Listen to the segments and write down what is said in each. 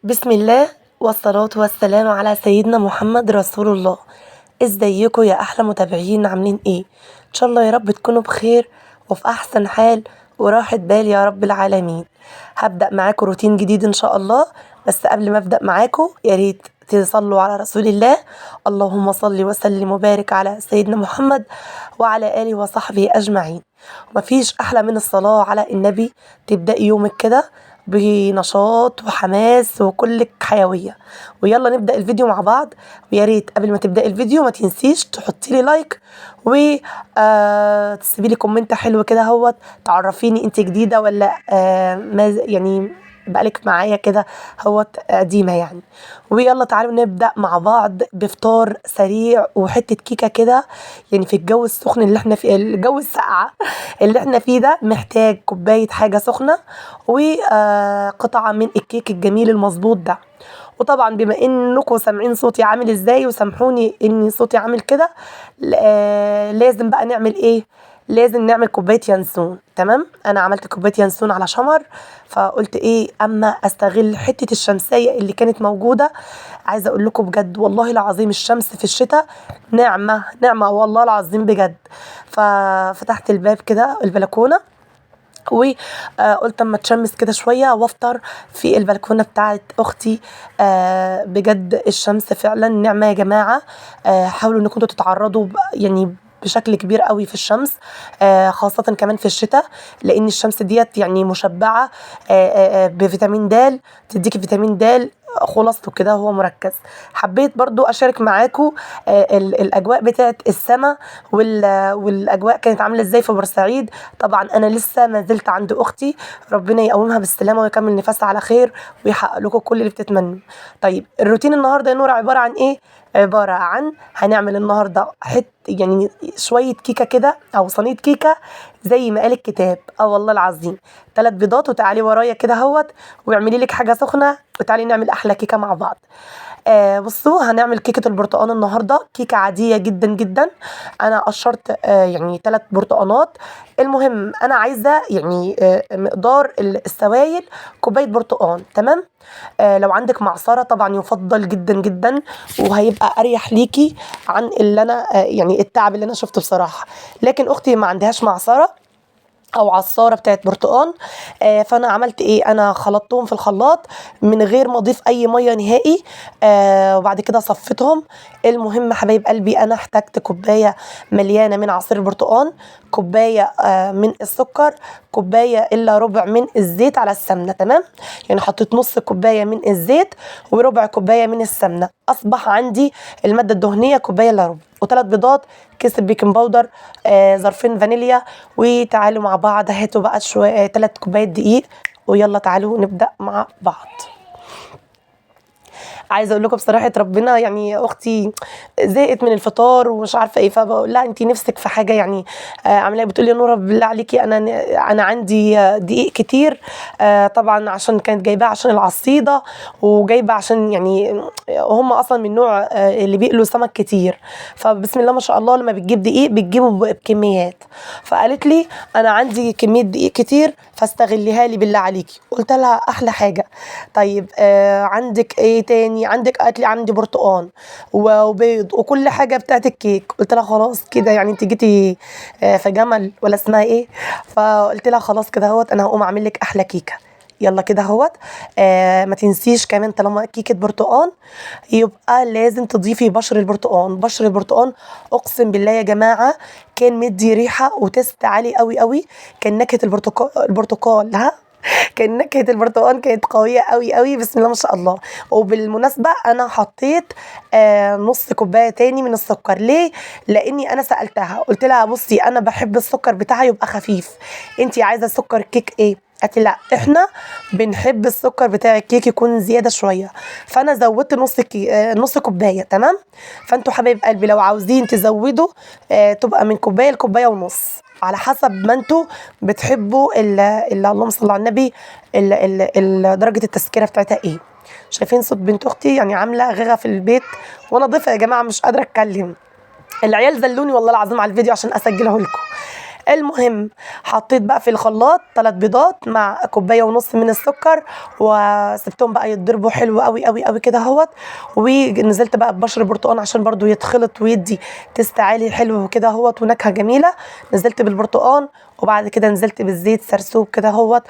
بسم الله والصلاة والسلام على سيدنا محمد رسول الله. ازيكم يا احلى متابعين، عاملين ايه؟ ان شاء الله يا رب تكونوا بخير وفي احسن حال وراحة بال يا رب العالمين. هبدأ معاكم روتين جديد ان شاء الله، بس قبل ما ابدأ معاكم يا ريت تصلوا على رسول الله. اللهم صل وسلم وبارك على سيدنا محمد وعلى آله وصحبه أجمعين. مفيش أحلى من الصلاة على النبي، تبدأي يومك كده بنشاط وحماس وكلك حيوية. ويلا نبدأ الفيديو مع بعض. ويا ريت قبل ما تبدأي الفيديو ما تنسيش تحطي لي like و تسيبي لي comment حلو كده اهوت، تعرفيني انت جديدة ولا يعني بقالك معايا كده اهوت قديمة يعني. ويلا تعالوا نبدأ مع بعض بفطار سريع وحتة كيكة كده، يعني في الجو السخن اللي احنا فيه، الجو الساقعة اللي احنا فيه ده، محتاج كوباية حاجة سخنة وقطعة من الكيك الجميل المظبوط ده. وطبعا بما انكم سامعين صوتي عامل ازاي، وسامحوني ان صوتي عامل كده، لازم بقى نعمل ايه؟ لازم نعمل كوباية ينسون. تمام، انا عملت كوباية ينسون على شمر، فقلت ايه اما استغل حتة الشمسية اللي كانت موجودة. عايزه اقول لكم بجد والله العظيم الشمس في الشتاء نعمه نعمه والله العظيم بجد. ففتحت الباب كده البلكونه، وقلت اما اتشمس كده شوية وافطر في البلكونه بتاعت اختي. بجد الشمس فعلا نعمه يا جماعة. حاولوا انكم انتوا تتعرضوا يعني بشكل كبير قوي في الشمس، خاصة كمان في الشتاء، لأن الشمس ديت يعني مشبعة بفيتامين د، تديكي فيتامين د خلاصته كده هو مركز. حبيت برضو أشارك معاكم الأجواء بتاعت السما والأجواء كانت عاملة ازاي في بورسعيد. طبعا أنا لسه ما زلت عند أختي، ربنا يقومها بالسلامة ويكمل نفاسها على خير ويحقق لكم كل اللي بتتمنوه. طيب الروتين النهارده يا نور عبارة عن ايه؟ عبارة عن هنعمل النهارده يعني شوية كيكة كده أو صينية كيكة زي ما قال الكتاب. والله العظيم 3 بيضات، وتعالي ورايا كده اهوت واعملي لك حاجة سخنة وتعالي نعمل أحلى كيكة مع بعض. بصوا هنعمل كيكة البرتقال النهارده، كيكة عادية جدا جدا. أنا قشرت يعني 3 برتقانات. المهم أنا عايزة يعني مقدار السوائل كوباية برتقان. تمام، لو عندك معصرة طبعا يفضل جدا جدا، وهيبقى أريح ليكي عن اللي أنا يعني التعب اللي أنا شفته بصراحة. لكن أختي ما عندهاش معصرة او عصارة بتاعت برتقان، فانا عملت ايه؟ انا خلطتهم في الخلاط من غير ما اضيف اي مية نهائي، وبعد كده صفيتهم. المهم حبايب قلبي انا احتجت كوباية مليانة من عصير البرتقان، كوباية من السكر، كوباية الا ربع من الزيت على السمنة. تمام، يعني حطيت نص كوباية من الزيت وربع كوباية من السمنة، اصبح عندي المادة الدهنية كوباية الا ربع، و3 بيضات، كيس baking powder، ظرفين فانيليا. وتعالوا مع بعض هاتوا بقى شوية 3 كوبايات دقيق، ويلا تعالوا نبدأ مع بعض. عايزه اقول لكم بصراحة ربنا، يعني اختي زهقت من الفطار ومش عارفه ايه، فبقول لها انت نفسك في حاجة يعني عامله ايه؟ بتقول لي يا نوره بالله عليكي انا عندي دقيق كتير، طبعا عشان كانت جايباه عشان العصيده، وجايبه عشان يعني هم اصلا من نوع اللي بيقلوا سمك كتير، فبسم الله ما شاء الله لما بتجيب دقيق بتجيبه بكميات. فقالت لي انا عندي كمية دقيق كتير فاستغليها لي بالله عليكي. قلت لها احلى حاجة. طيب عندك ايه تاني؟ عندك؟ قالت لي عندي برتقان وبيض وكل حاجة بتاعت الكيك. قلت لها خلاص كده يعني انت جيتي في جمل ولا اسمها ايه؟ فقلت لها خلاص كده اهوت انا هقوم اعمل لك احلى كيكة. يلا كده اهوت. ما تنسيش كمان طالما كيكة برتقان يبقى لازم تضيفي بشر البرتقان. بشر البرتقان اقسم بالله يا جماعة كان مدي ريحه وتست عالي قوي قوي، كان نكهة البرتقال ها كان نكهة البرتقال كانت قوية قوي قوي بسم الله ما شاء الله. وبالمناسبة انا حطيت نص كوباية تاني من السكر. ليه؟ لاني انا سألتها قلت لها بصي انا بحب السكر بتاعها يبقى خفيف، انتي عايزة سكر كيك ايه؟ قالت لي لا احنا بنحب السكر بتاع الكيك يكون زيادة شوية، فانا زودت نص كوباية. تمام، فانتوا حبايب قلبي لو عاوزين تزودوا تبقى من كوباية لكوباية ونص على حسب ما انتوا بتحبوا اللهم صل على النبي درجة التسكيرة بتاعتها ايه. شايفين صوت بنت اختي يعني عاملة غيغة في البيت وانا ضيفة يا جماعة مش قادرة اتكلم، العيال زلوني والله العظيم على الفيديو عشان اسجله لكم. المهم حطيت بقى في الخلاط 3 بيضات مع كوباية ونص من السكر، وسبتهم بقى يتضربوا حلو قوي قوي قوي كده اهوت. ونزلت بقى ببشر البرتقال عشان برضو يتخلط ويدي taste عالي حلو كده اهوت ونكهه جميلة. نزلت بالبرتقال، وبعد كده نزلت بالزيت سرسوب كده اهوت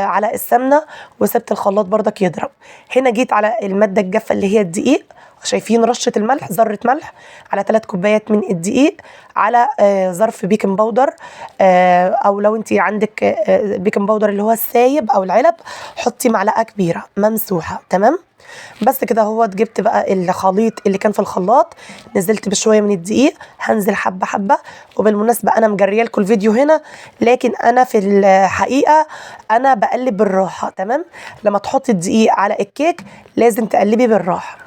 على السمنة، وسبت الخلاط برضك يضرب. هنا جيت على المادة الجافه اللي هي الدقيق، شايفين رشه الملح، ذره ملح على 3 كوبايات من الدقيق، على ظرف baking powder، او لو انت عندك baking powder اللي هو السايب او العلب حطي معلقه كبيرة ممسوحة. تمام، بس كده اهوت. جبت بقى الخليط اللي كان في الخلاط، نزلت بشوية من الدقيق، هنزل حبه حبه. وبالمناسبة انا مجريه لكم الفيديو هنا، لكن انا في الحقيقة انا بقلب بالراحة. تمام، لما تحطي الدقيق على الكيك لازم تقلبي بالراحة.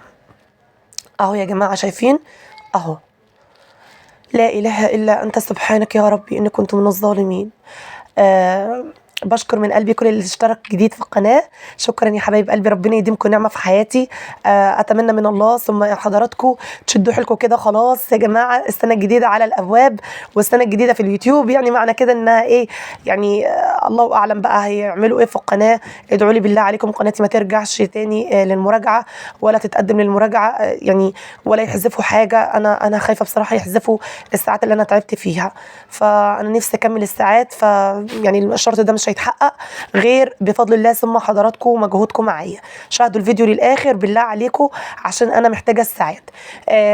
اهو يا جماعة شايفين اهو. لا اله الا انت سبحانك يا ربي اني كنت من الظالمين. بشكر من قلبي كل اللي اشترك جديد في القناة، شكرا يا حبايب قلبي، ربنا يديمكم نعمة في حياتي. اتمنى من الله ثم حضراتكم تشدوا حيلكم كده. خلاص يا جماعة السنة الجديدة على الابواب، والسنة الجديدة في اليوتيوب، يعني معنى كده انها ايه يعني، الله اعلم بقى هيعملوا ايه في القناة. ادعوا لي بالله عليكم قناتي ما ترجعش تاني للمراجعة ولا تتقدم للمراجعة، يعني ولا يحذفوا حاجة. انا خايفة بصراحة يحذفوا الساعات اللي انا تعبت فيها، فانا نفسي اكمل الساعات، ف يعني الشرط ده مش هيتحقق غير بفضل الله ثم حضراتكم ومجهودكم معايا. شاهدوا الفيديو للاخر بالله عليكم عشان انا محتاجه الساعات.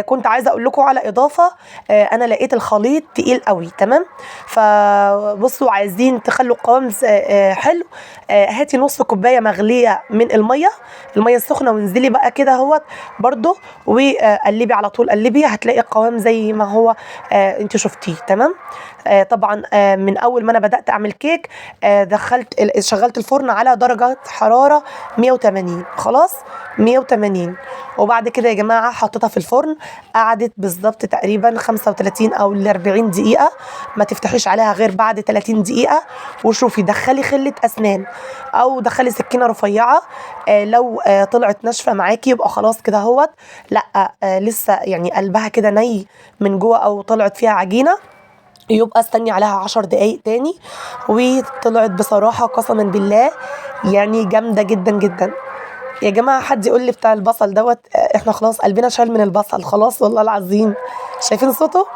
كنت عايزه اقول لكم على اضافه، انا لقيت الخليط تقيل قوي. تمام، فبصوا عايزين تخلوا القوام حلو، هاتي نص كوباية مغليه من المية السخنة، وانزلي بقى كده اهوت برده وقلبي على طول، قلبي هتلاقي القوام زي ما هو انت شفتيه. تمام، طبعا من اول ما انا بدات اعمل كيك، دخلت شغلت الفرن على درجه حرارة 180، خلاص 180. وبعد كده يا جماعة حطيتها في الفرن، قعدت بالظبط تقريبا 35 او 40 دقيقة، ما تفتحيش عليها غير بعد 30 دقيقة. وشوفي دخلي خله اسنان او دخلي سكينة رفيعة، لو طلعت ناشفة معاكي يبقى خلاص كده اهوت، لا لسه يعني قلبها كده ني من جوه او طلعت فيها عجينه، يبقى استني عليها 10 دقايق تاني. وطلعت بصراحة قسما بالله يعني جامدة جدا جدا يا جماعة. حد يقول لي بتاع البصل دوت، احنا خلاص قلبنا شال من البصل خلاص والله العظيم. شايفين صوته؟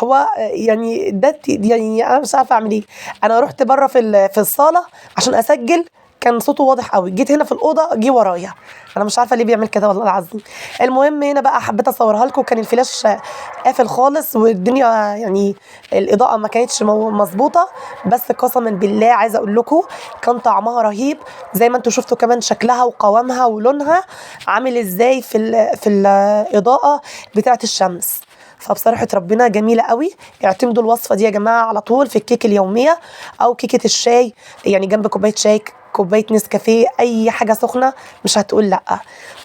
هو يعني ده يعني انا مش عارفة اعمل ايه. انا رحت بره في الصالة عشان اسجل، كان صوته واضح قوي، جيت هنا في الاوضة جه ورايا، انا مش عارفه ليه بيعمل كده والله العظيم. المهم هنا بقى حبيت اصورها لكم، كان الفلاش قافل خالص والدنيا يعني الاضاءة ما كانتش مظبوطة، بس قسما بالله عايزه اقول لكم كان طعمها رهيب زي ما انتم شفتوا، كمان شكلها وقوامها ولونها عامل ازاي في الاضاءة بتاعه الشمس. فبصراحة ربنا جميلة قوي. اعتمدوا الوصفة دي يا جماعة على طول في الكيك اليومية او كيكة الشاي، يعني جنب كوباية شاي، كوباية نسكافيه، اي حاجة سخنة مش هتقول لا.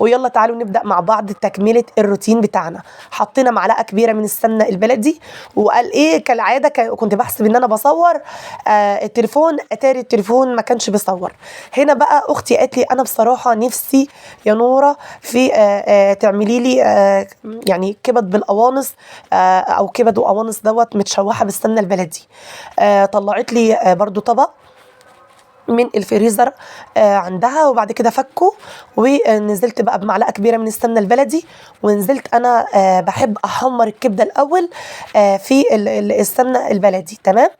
ويلا تعالوا نبدا مع بعض تكمله الروتين بتاعنا. حطينا معلقه كبيرة من السمنة البلدي، وقال ايه كالعادة كنت بحسب ان انا بصور التليفون، اتاري التليفون ما كانش بيصور. هنا بقى اختي قالت لي انا بصراحة نفسي يا نوره في تعملي لي يعني كبد بالقوانص، او كبد وقوانص دوت متشوحه بالسمنه البلدي. طلعت لي برضو طبق من الفريزر عندها، وبعد كده فكه، ونزلت بقى بمعلقه كبيرة من السمنة البلدي. ونزلت انا بحب احمر الكبده الاول في السمنة البلدي. تمام،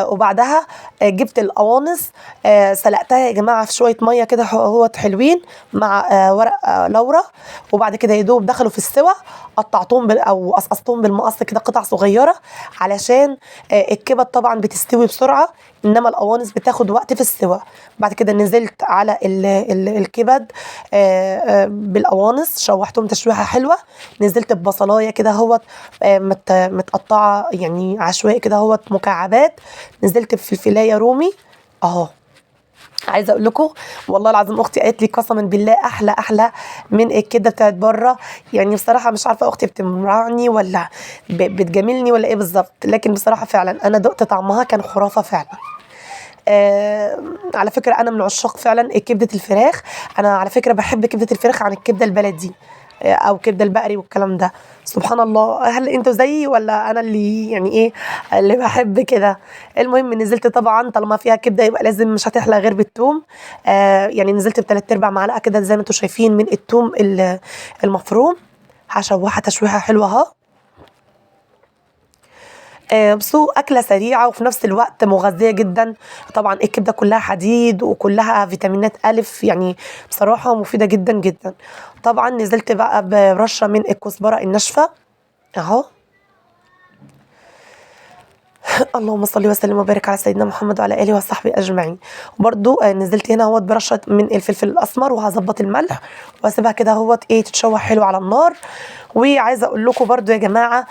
وبعدها جبت القوانص، سلقتها يا جماعة في شوية مية كده اهوت حلوين مع ورق لورا، وبعد كده يدوب دخلوا في السوا، قطعتهم او قصقصتهم بالمقص كده قطع صغيرة، علشان الكبد طبعا بتستوي بسرعة، انما القوانص بتاخد وقت في السوا. بعد كده نزلت على الكبد بالقوانص، شوحتهم تشويحه حلوة، نزلت ببصلايه كده اهوت متقطعه يعني عشوائي كده اهوت مكعبات، نزلت بفلفلايه رومي اهو. عايزه اقول لكم والله العظيم اختي قالت لي قسما بالله احلى احلى من الكبده بتاعت بره. يعني بصراحة مش عارفه اختي بتمرعني ولا بتجاملني ولا ايه بالظبط، لكن بصراحة فعلا انا دقت طعمها كان خرافه فعلا. على فكرة انا من عشاق فعلا كبده الفراخ. انا على فكرة بحب كبده الفراخ عن الكبده البلدي. او كبده البقري والكلام ده. سبحان الله، هل انتوا زيي ولا انا اللي يعني ايه اللي بحب كده؟ المهم نزلت طبعا طالما فيها كبده يبقى لازم مش هتحلى غير بالثوم. يعني نزلت ب3/4 معلقه كده زي ما انتوا شايفين من الثوم المفروم، هشوحها تشويحه حلوة اهو. بصوا اكله سريعة وفي نفس الوقت مغذيه جدا. طبعا الكبده كلها حديد وكلها فيتامينات الف، يعني بصراحة مفيدة جدا جدا. طبعا نزلت بقى برشه من الكزبره الناشفه اهو. اللهم صل وسلم وبارك على سيدنا محمد وعلى اله وصحبه اجمعين. برضو نزلت هنا اهوت برشه من الفلفل الاسمر، وهظبط الملح واسيبها كده اهوت ايه تتشوح حلو على النار. وعايزه اقول لكم برضو يا جماعة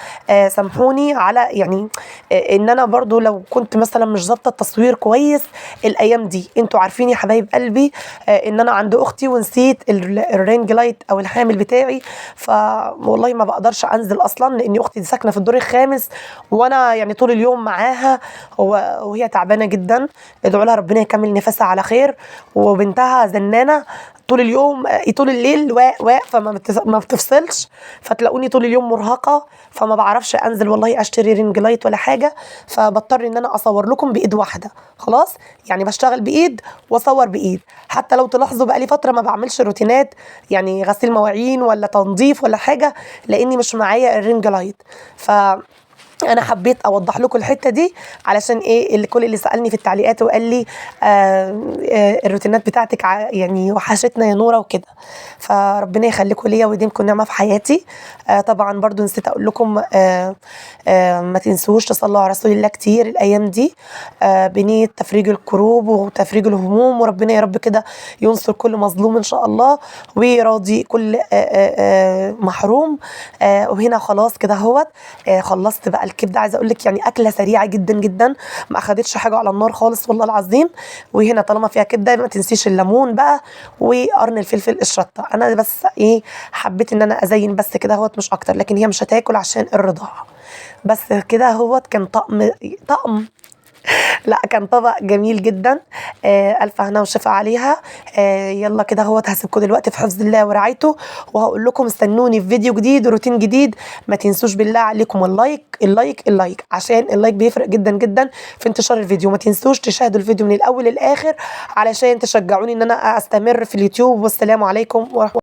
سامحوني على يعني ان انا برضو لو كنت مثلا مش ظابطة التصوير كويس الايام دي. انتوا عارفين يا حبايب قلبي ان انا عند اختي ونسيت ال ring light او الحامل بتاعي، فوالله ما بقدرش انزل اصلا لان اختي ساكنة في الدور الخامس وانا يعني طول اليوم معاها وهي تعبانة جدا. ادعوا لها ربنا يكمل نفسها على خير. وبنتها زنانه طول اليوم طول الليل واق فما بتفصلش، فتلاقوني طول اليوم مرهقة، فما بعرفش انزل والله اشتري ring light ولا حاجة، فبضطر ان انا اصور لكم بايد واحدة. خلاص يعني بشتغل بايد واصور بايد. حتى لو تلاحظوا بقالي فترة ما بعملش روتينات يعني غسيل مواعين ولا تنظيف ولا حاجة، لاني مش معايا ال ring light. ف انا حبيت اوضح لكم الحتة دي علشان ايه اللي كل اللي سالني في التعليقات وقال لي الروتينات بتاعتك يعني وحشتنا يا نوره وكده. فربنا يخليكم ليا ويديمكم نعمه في حياتي. طبعا برضو نسيت اقول لكم ما تنسوش تصلوا على رسول الله كتير الايام دي، بنيه تفريج الكروب وتفريج الهموم، وربنا يا رب كده ينصر كل مظلوم ان شاء الله ويراضي كل محروم. وهنا خلاص كده اهوت خلصت بقى الكبده. عايزه اقول لك يعني اكله سريعة جدا جدا، ما اخدتش حاجة على النار خالص والله العظيم. وهنا طالما فيها كبده ما تنسيش الليمون بقى وقرن الفلفل الشطه. انا بس ايه حبيت ان انا ازين بس كده اهوت مش اكتر، لكن هي مش هتاكل عشان الرضاعة. بس كده اهوت كان طقم لا كان طبق جميل جدا. الف هنا وشفا عليها. يلا كده اهوت هسيبكم دلوقتي في حفظ الله ورعايته، وهقول لكم استنوني في فيديو جديد وروتين جديد. ما تنسوش بالله عليكم ال like ال like ال like، عشان ال like بيفرق جدا جدا في انتشار الفيديو. ما تنسوش تشاهدوا الفيديو من الاول للاخر علشان تشجعوني ان انا استمر في اليوتيوب. والسلام عليكم ورحمة